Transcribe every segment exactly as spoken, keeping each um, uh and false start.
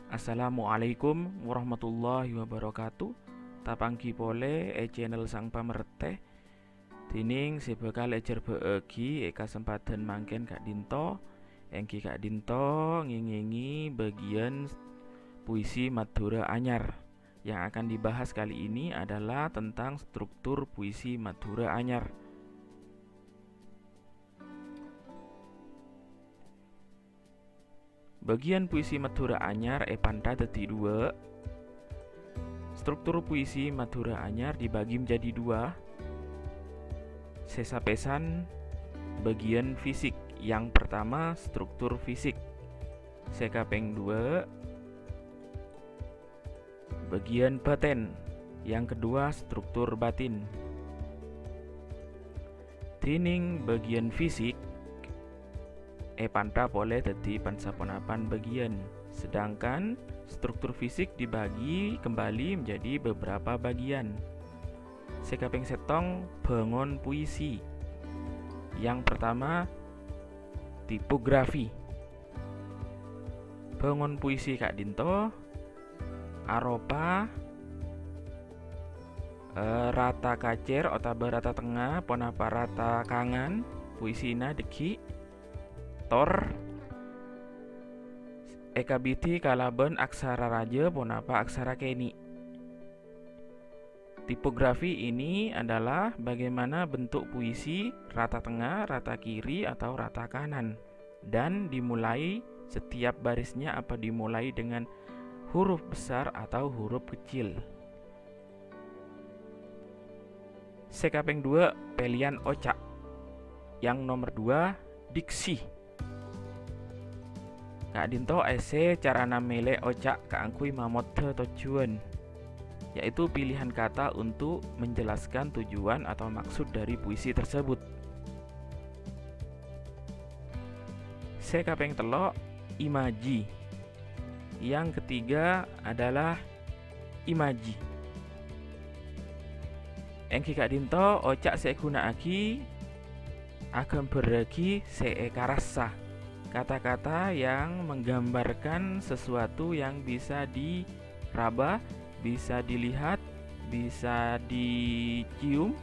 Assalamualaikum warahmatullahi wabarakatuh. Tapangghi polè è channel Sang Pamertè. Dhinèng sè bhâkal èjhârbâ'âghi è kasempadhân mangkèn ka'dinto, èngghi ka'dinto ngèngèngè bâgiyân puisi Madhurâ anyar. Yang akan dibahas kali ini adalah tentang struktur puisi Madhurâ anyar. Bâgiyân puisi Madhurâ anyar èpantha dhâddhi duwâ'. Struktur puisi Madhurâ anyar dibagi menjadi dua. Sè sapèsan bâgiyân fisik. Yang pertama, struktur fisik. Sè kapèng duwâ', bâgiyân bâtèn, yang kedua struktur batin. Dhinèng bâgiyân fisik èpantha polè dhâddhi pan-saponapan bâgiyân, sedangkan struktur fisik dibagi kembali menjadi beberapa bagian. Sè kapèng sèttong, bângon puisi. Yang pertama, tipografi. Bângon puisi ka'dinto aropa, eh, rata kacèr otabâ rata tengnga, ponapa rata kangan, puisina dhâggi' tor èkabidhi kalabân aksara rajâ ponapa aksara kènè'. Tipografi ini adalah bagaimana bentuk puisi rata tengah, rata kiri, atau rata kanan, dan dimulai setiap barisnya apa dimulai dengan huruf besar atau huruf kecil. Sè kapèng duwâ', pèlèyan oca'. Yang nomor dua, diksi. Ka'dinto èssè carana mèlè oca' kaangghuy mamoddhâ tojjhuwân, yaitu pilihan kata untuk menjelaskan tujuan atau maksud dari puisi tersebut. Sè kapèng tello', imaji. Yang ketiga adalah imaji. Èngghi ka'dinto oca' sè èghuna'aghi aghâmbhârrâghi sè èkarassa. Kata-kata yang menggambarkan sesuatu yang bisa diraba, bisa dilihat, bisa dicium,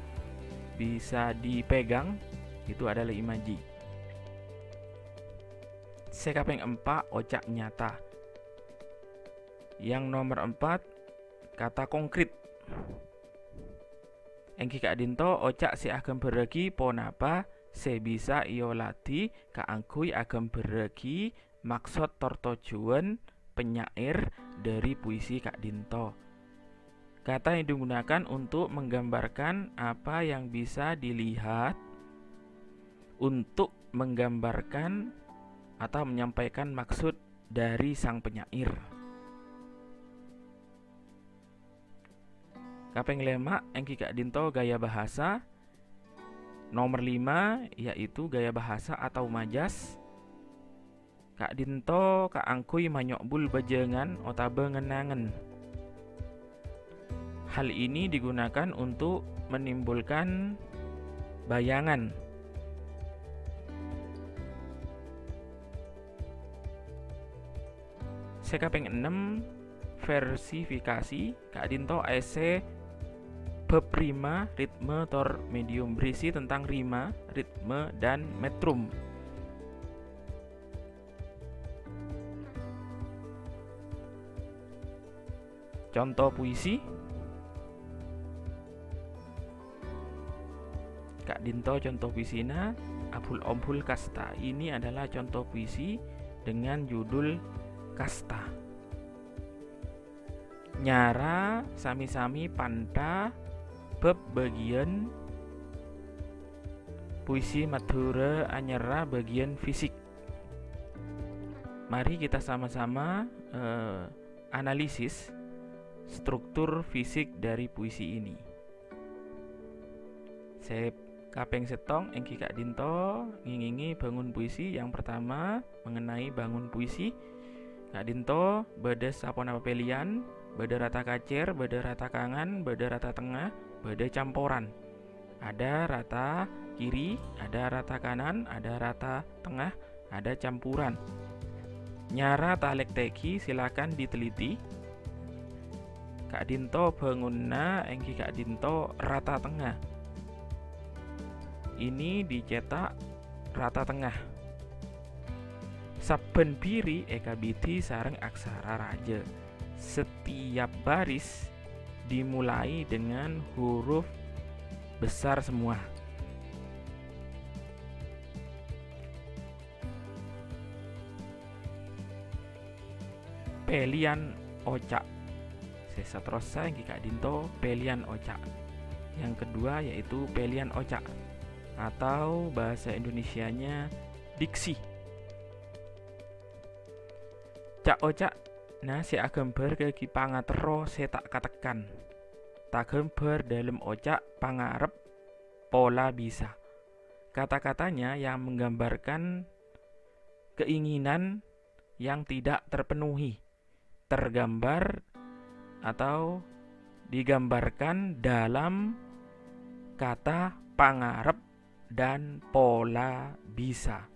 bisa dipegang, itu adalah imaji. Sè kapèng empa', oca' nyata. Yang nomor empat, kata konkret. Èngghi ka'dinto oca' sè aghâmbhârrâghi ponapa sè bisa èoladhi kaangghuy aghâmbhârrâghi maksod tor tojjhuwân penyair dhâri puisi ka'dinto. Kata yang digunakan untuk menggambarkan apa yang bisa dilihat, untuk menggambarkan atau menyampaikan maksud dari sang penyair. Kapèng lèma' èngghi ka'dinto gaya bahasa. Nomor lima, yaitu gaya bahasa atau majas. Ka'dinto kaangghuy manyo'bul bâjângan otabâ ngen-angen. Hal ini digunakan untuk menimbulkan bayangan. Sè kapèng ennem, versifikasi. Ka'dinto èssè bab rima, ritme, tor medium, berisi tentang rima, ritme, dan metrum. Conto puisi. Ka'dinto conto puisina, Abul-ombul Kasta. Ini adalah conto puisi dengan judul Kasta. Nyara sami-sami pantha bab bâgiyân puisi Madhurâ anyarra bâgiyân fisik. Mari kita sama-sama, eh, analisis struktur fisik dari puisi ini. Sè kapèng sèttong èngghi ka'dinto ngèngèngè bângon puisi. Yang pertama, mengenai bângon puisi. Ka'dinto bâdâ saponapa pèlèyan, bâdâ rata kacèr, bâdâ rata kangan, bâdâ rata tengah, bâdâ camporan. Ada rata kiri, ada rata kanan, ada rata tengah, ada campuran. Nyara talèktèghi silakan diteliti. Ka'dinto bhângonanna èngghi ka'dinto rata tengnga. Ini dicetak rata tengah. Sabbhân biri èkabidhi sareng aksara rajâ. Setiap baris dimulai dengan huruf besar semua. Pèlèyan oca'. Sè saterrossa èngghi ka'dinto pèlèyan oca'. Yang kedua yaitu pèlèyan oca' atau bahasa Indonesianya diksi. Ca'-oca'na sè aghâmbhârraghi pangaterro sè ta' katekkan. Taghâmbhâr dâlem oca' pangarep pola bisa. Kata-katanya yang menggambarkan keinginan yang tidak terpenuhi, tergambar atau digambarkan dalam kata pangarep dan pola bisa.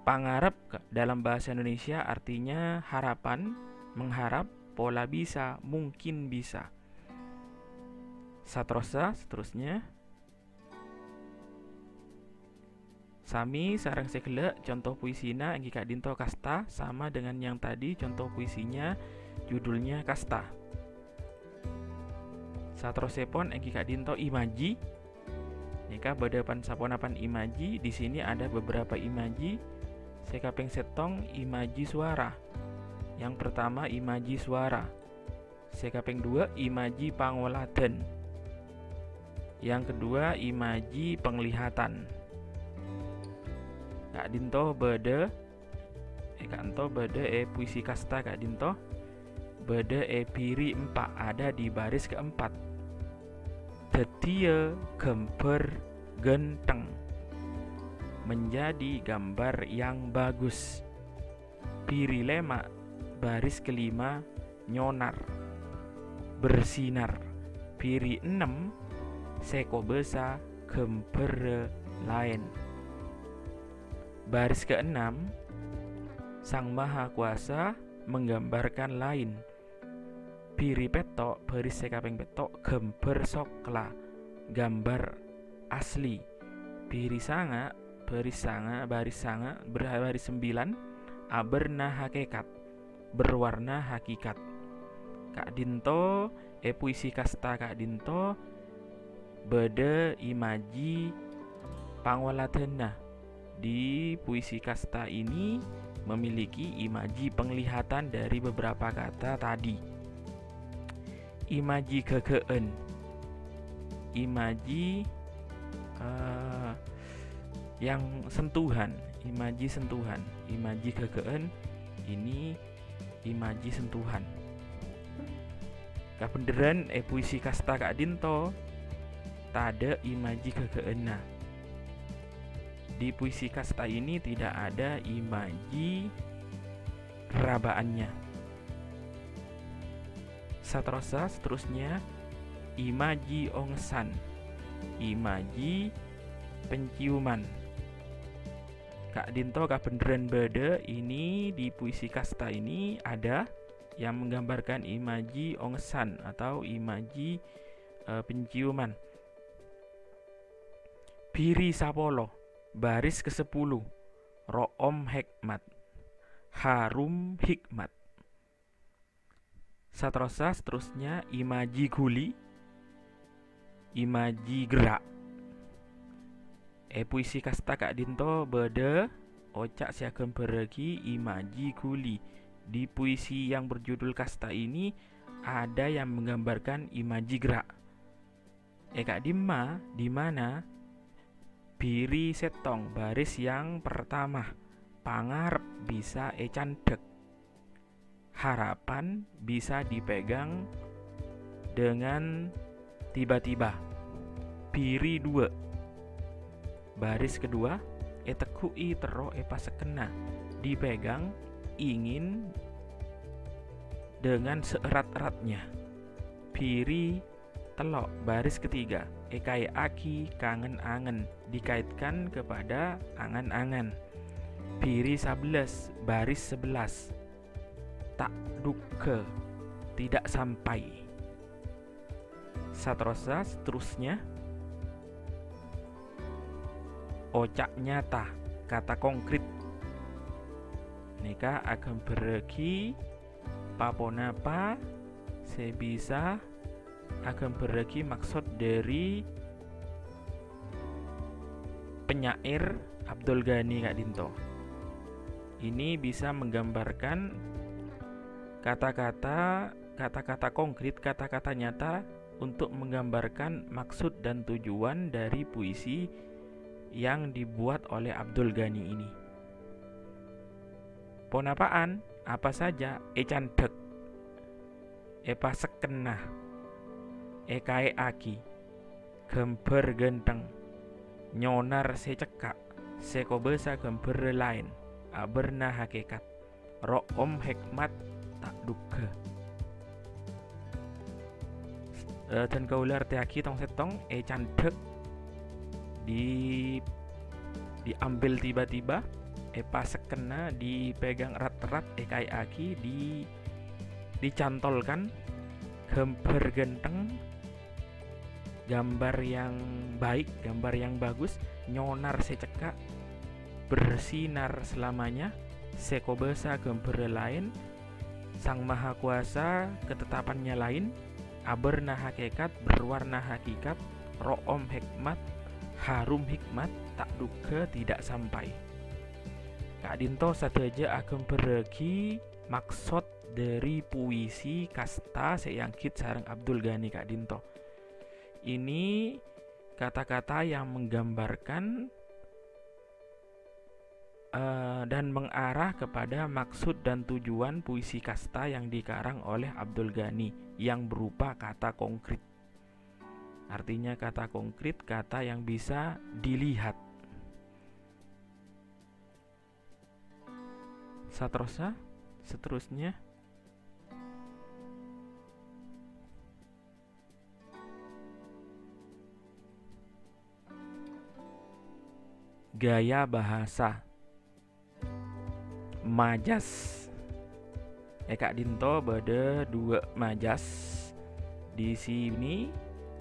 Pangarep ke-, dalam bahasa Indonesia artinya harapan, mengharap, pola bisa, mungkin bisa. Saterrossa, seterusnya. Sami sareng sè ghellâ', conto puisina èngghi ka'dinto kasta, sama dengan yang tadi, conto puisinya judulnya kasta. Saterrossèpon èngghi ka'dinto imaji. Nèka bâdâ pan-saponapan imaji, di sini ada beberapa imaji. Sè kapèng sèttong, imaji suara. Yang pertama, imaji suara. Sè kapèng duwâ', imaji pangoladan. Yang kedua, imaji penglihatan. Ka'dinto bâdâ, è ka'dinto bâdâ è puisi kasta ka'dinto, bâdâ è biri empa', ada di baris keempat. Dhâddhiyâ ghâmbhâr ghântheng. Menjadi gambar yang bagus. Biri lèma', baris kelima, nyonar, bersinar. Biri ennem, sè kobâsa ghâmbhârrâ laèn. Baris keenam, Sang Maha Kuasa menggambarkan lain. Biri pètto', baris sè kapèng pètto', ghâmbhâr sokla, gambar asli. Biri sanga', baris sanga', baris sanga', ber-, baris sembilan, abârna hakikat, berwarna hakikat. Ka'dinto, è puisi kasta ka'dinto, bâdâ imaji pangoladanna. Di puisi kasta ini memiliki imaji penglihatan dari beberapa kata tadi. Imaji ghâghâ'ân. Imaji, eh, yang sentuhan. Imaji sentuhan. Imaji ghâghâ'ân ini imaji sentuhan. Kabhendherrân è puisi kasta ka'dinto, tadâ' imaji ghâghâ'ânna. Di puisi kasta ini tidak ada imaji rabaannya. Saterrossa, seterusnya, imaji ongessan. Imaji penciuman. Ka'dinto kabhendherrân bâdâ ini di puisi kasta ini ada yang menggambarkan imaji ongessan atau imaji, eh, penciuman. Biri sapolo, baris kesepuluh, ro'om hikmat, harum hikmat. Saterrossa, seterusnya, imaji ghuli, imaji gerak. È puisi kasta ka'dinto bâdâ oca' sè aghâmbhârrâghi imaji ghuli. Di puisi yang berjudul kasta ini ada yang menggambarkan imaji gerak. È ka'dimma, di mana? Biri sèttong, baris yang pertama, pangarep bisa ècandhek. Harapan bisa dipegang dengan tiba-tiba. Biri dua. Baris kedua, ètegghu'i terro èpasekkenna. Dipegang, ingin, dengan seerat-eratnya. Biri tello', baris ketiga, èkaè'aghi kangen-angen, dikaitkan kepada angan-angan. Biri sabellas, baris sebelas. Ta' duggâ, tidak sampai. Saterrossa, seterusnya. Oca' nyata, kata konkret. Nèka aghâmbhârraghi pa-ponapa sè bisa aghâmbhârraghi maksod dhâri penyair Abdul Ghani ka'dhinto. Ini bisa menggambarkan kata-kata, kata-kata konkret, kata-kata nyata untuk menggambarkan maksud dan tujuan dari puisi yang dibuat oleh Abdul Ghani ini. Ponapa'an, apa saja, ècandhâk, èpasekkenna, èkaè'aghi, ghâmbhâr ghântheng, nyonar sè cekka', sè kobâsa ghâmbhârrâ laèn, abârna hakèkat, ro'om hèkmat, ta' duggâ. Eh, dân kaulâ artèyaghi tong-sèttong, ècandhâk, di, diambil tiba-tiba, èpasekkenna, dipegang erat-erat, èkaè'aghi, di, dicantolkan, ghâmbhâr ghântheng, gambar yang baik, gambar yang bagus, nyonar sè cekka', bersinar selamanya, sè kobâsa ghâmbhârrâ laèn, Sang Maha Kuasa ketetapannya lain, abârna hakèkat, berwarna hakikat, ro'om hèkmat, harum hikmat, ta' duggâ tidak sampai. Ka'dhinto sadhâjâ aghâmbhârraghi maksod dhâri puisi kasta sè èanggit sareng Abdul Ghani ka'dhinto. Ini kata-kata yang menggambarkan, eh, dan mengarah kepada maksud dan tujuan puisi kasta yang dikarang oleh Abdul Ghani yang berupa kata konkret. Artinya kata konkret, kata yang bisa dilihat. Saterrossa, seterusnya. Gaya bahasa. Majas. È ka'dhinto bâdâ dua majas. Di sini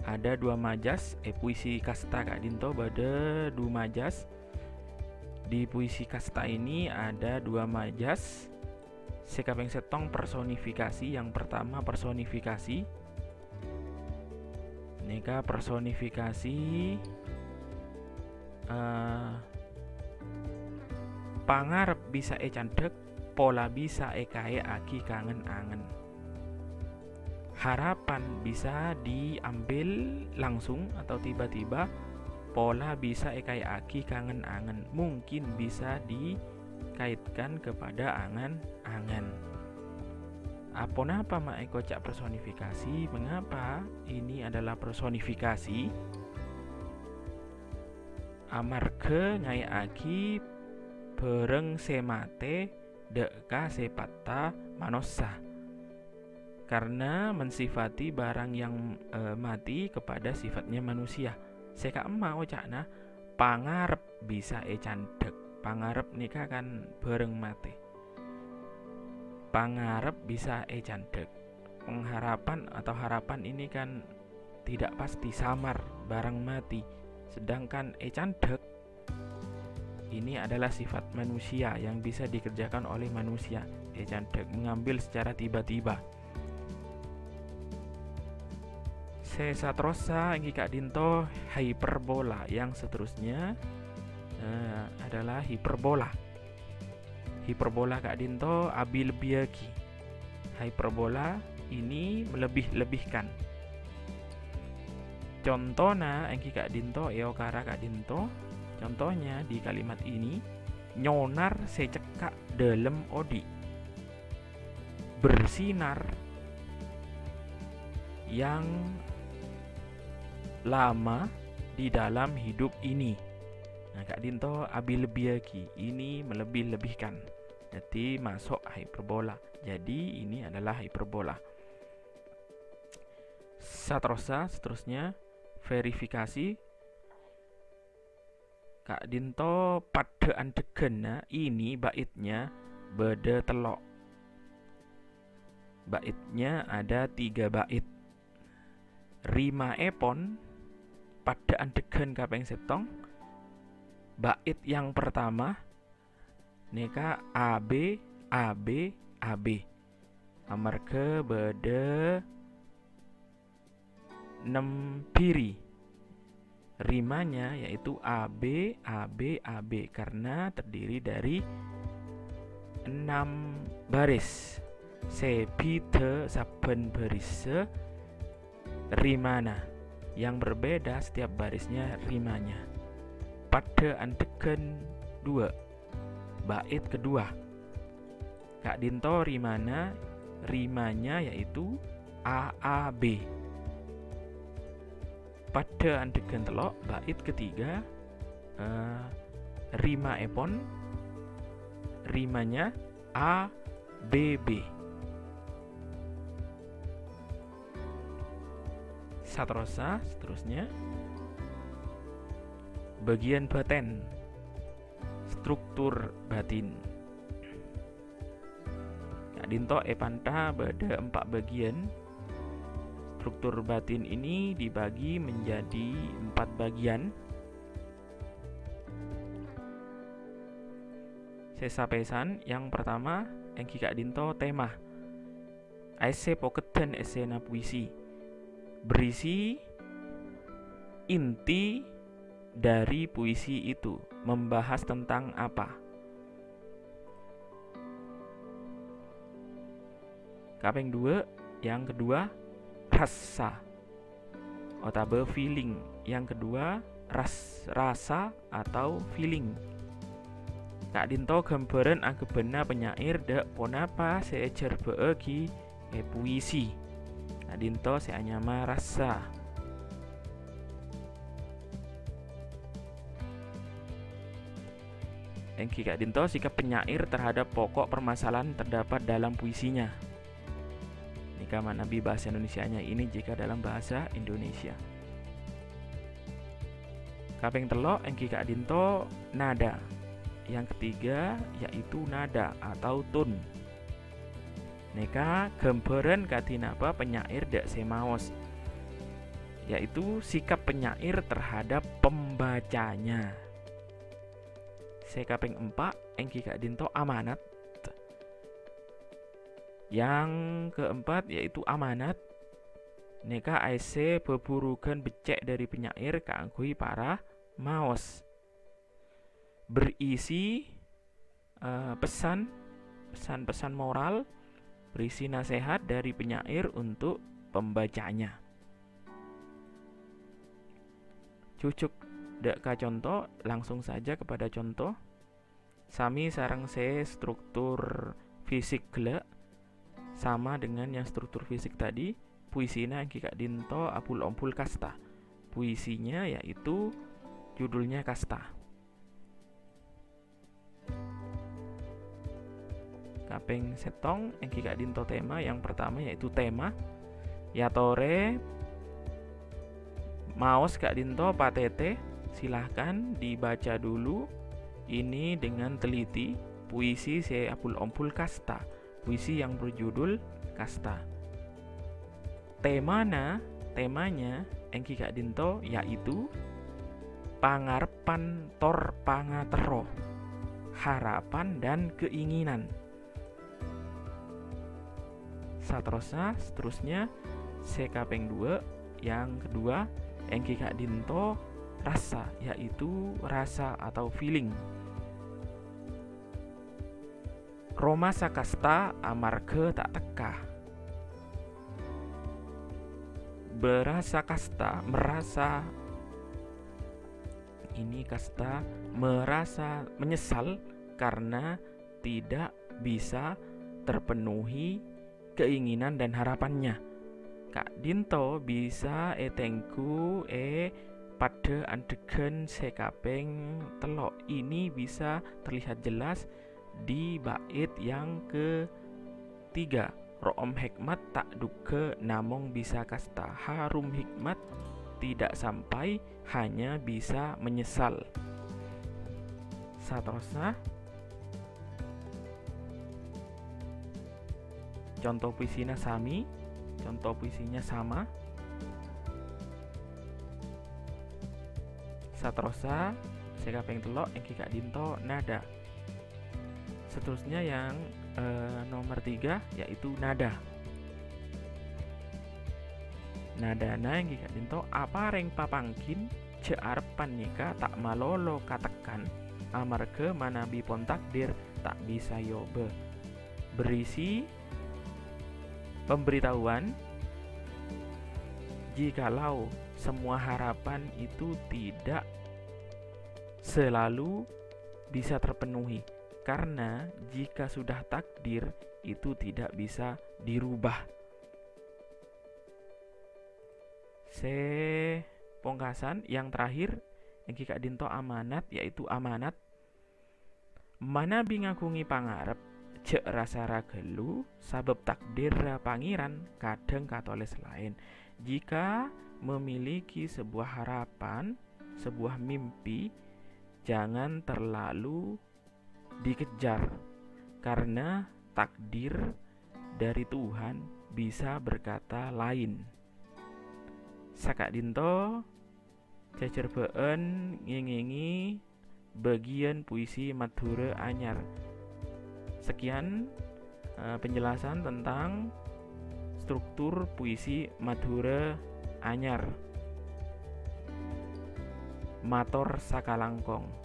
ada dua majas. È puisi kasta ka'dhinto bâdâ dua majas. Di puisi kasta ini ada dua majas. Sè kapèng sèttong personifikasi, yang pertama personifikasi. Nèka personifikasi, eh, pangarep bisa ècandhâk, pola bisa èkaè'aghi ka ngen-angen. Harapan bisa diambil langsung atau tiba-tiba, pola bisa èkaè'aghi ka ngen-angen, mungkin bisa dikaitkan kepada angen-angen. Aponapa ma' èkoca' personifikasi? Mengapa ini adalah personifikasi? Amarghâ ngaè'aghi bhârâng sè matè dâ' ka sèpatta manossa. Karena mensifati barang yang, eh, mati kepada sifatnya manusia. Sè ka'emma oca'na, pangarep bisa ècandhâk. Pangarep nèka kan bhârâng matè. Pangarep bisa ècandhâk. Pengharapan atau harapan ini kan tidak pasti, samar, barang mati. Sedangkan ècandhâk ini adalah sifat manusia yang bisa dikerjakan oleh manusia. Ècandhâk, mengambil secara tiba-tiba. Sè saterrossa èngghi ka'dhinto hiperbola. Yang seterusnya, eh, adalah hiperbola. Hiperbola ka'dhinto abi-lebbiyaghi. Hiperbola ini melebih-lebihkan. Contona èngghi ka'dhinto, èokara ka'dhinto. Contohnya di kalimat ini, nyonar sè cekka' dâlem odi'. Bersinar yang lama di dalam hidup ini. Nah, ka'dhinto abi-lebbiyaghi, ini melebih-lebihkan. Jadi, maso' hiperbola. Jadi, ini adalah hiperbola. Saterrossa, seterusnya, verifikasi. Ka'dinto paddhâ andhegghâna ini baitnya bâdâ tello'. Baitnya ada tiga bait. Rimaèpon paddhâ andhegghân kapèng sèttong. Bait yang pertama nèka A B, A B, A B. Amarghâ bâdâ ennem biri. Rimanya yaitu A B, A B, A B, karena terdiri dari enam baris. Sè bhidhâ sabbhân barissa rimana. Yang berbeda setiap barisnya rimanya. Paddhâ andhegghân dua. Bait kedua. Ka'dinto rimana, rimanya yaitu A A B. Paddhâ andhegghân tello', bait ketiga, eh, rimaèpon, rimanya A B B. Saterrossa, seterusnya, bâgiyân bâtèn, struktur batin. Ka'dinto èpantha bâdâ empa' bâgiyân. Struktur batin ini dibagi menjadi empat bagian. Sè sapèsan, yang pertama, èngghi ka'dinto tema. Aèssè pokeddhân èssèna puisi. Berisi inti dari puisi itu, membahas tentang apa. Kapèng dua, yang kedua, rassa otabâ feeling. Yang kedua, ras-, rasa atau feeling. Ka'dinto ghâmbhârân aghâbâna penyair dâ' ponapa sè èjhârbâ'âghi è puisi. Ka'dinto sè anyama rassa. Èngghi ka'dinto sikap penyair terhadap pokok permasalahan terdapat dalam puisinya. Nèka manabi bahasa Indonesianya ini jika dalam bahasa Indonesia. Kapèng tello' èngghi ka'dinto nada. Yang ketiga yaitu nada atau tone. Nèka ghâmbhârân kadhi napa penyair dâ' sè maos, yaitu sikap penyair terhadap pembacanya. Sè kapèng empa' èngghi ka'dinto amanat. Yang keempat yaitu amanat. Nèka aèssè bhâbhurughân beccè' dâri penyair kaangghuy para maos. Berisi, eh, pesan, pesan-pesan moral, berisi nasihat dari penyair untuk pembacanya. Jhughjhugh dâ' ka conto, langsung saja kepada contoh. Sami sareng sè struktur fisik ghellâ', sama dengan yang struktur fisik tadi, puisina èngghi ka'dinto abul-ombul kasta. Puisinya yaitu judulnya Kasta. Kapèng sèttong èngghi ka'dinto tema. Yang pertama yaitu tema. Yatorè maos ka'dinto patètè, silahkan dibaca dulu ini dengan teliti, puisi sè abul-ombul kasta, puisi yang berjudul Kasta. Temana, temanya èngghi ka'dinto yaitu pangarebbhân tor pangaterro, harapan dan keinginan. Saterrossa, seterusnya, sè kapèng dua, yang kedua, èngghi ka'dinto rassa, yaitu rasa atau feeling. Romasa kasta amarghâ ta' tekka. Berasa kasta, merasa, ini kasta, merasa menyesal karena tidak bisa terpenuhi keinginan dan harapannya. Ka'dinto bisa ètengghu è paddhâ andhegghân sè kapèng tello'. Ini bisa terlihat jelas di bait yang ketiga. Ro'om hèkmat ta' dhugghâ namong bisa kasta. Harum hikmat tidak sampai, hanya bisa menyesal. Saterrossa, conto puisina sami, conto puisina sama. Saterrossa, sè kapèng tello' èngghi ka'dinto nada. Seterusnya yang, eh, nomor tiga, yaitu nada. Nadana èngghi ka'dinto aparèng papangghin jhâ' arep panèka ta' malolo katekkan, amarghâ manabi pon takdir ta' bisa èobâ. Berisi pemberitahuan, jikalau semua harapan itu tidak selalu bisa terpenuhi, karena jika sudah takdir, itu tidak bisa dirubah. Sè pongkasan, yang terakhir, èngghi ka'dinto amanat, yaitu amanat. Manabi ngaghungè pangarep, jhâ' ra-sara ghâllu, sabâb takdirra Pangèran kadhâng katolès laèn. Jika memiliki sebuah harapan, sebuah mimpi, jangan terlalu dikejar, karena takdir dari Tuhan bisa berkata lain. Saka'dinto, jhâjhârbâ'ân ngèngèngè bâgiyân puisi Madhurâ Anyar. Sekian, eh, penjelasan tentang struktur puisi Madhurâ Anyar. Mator sakalangkong.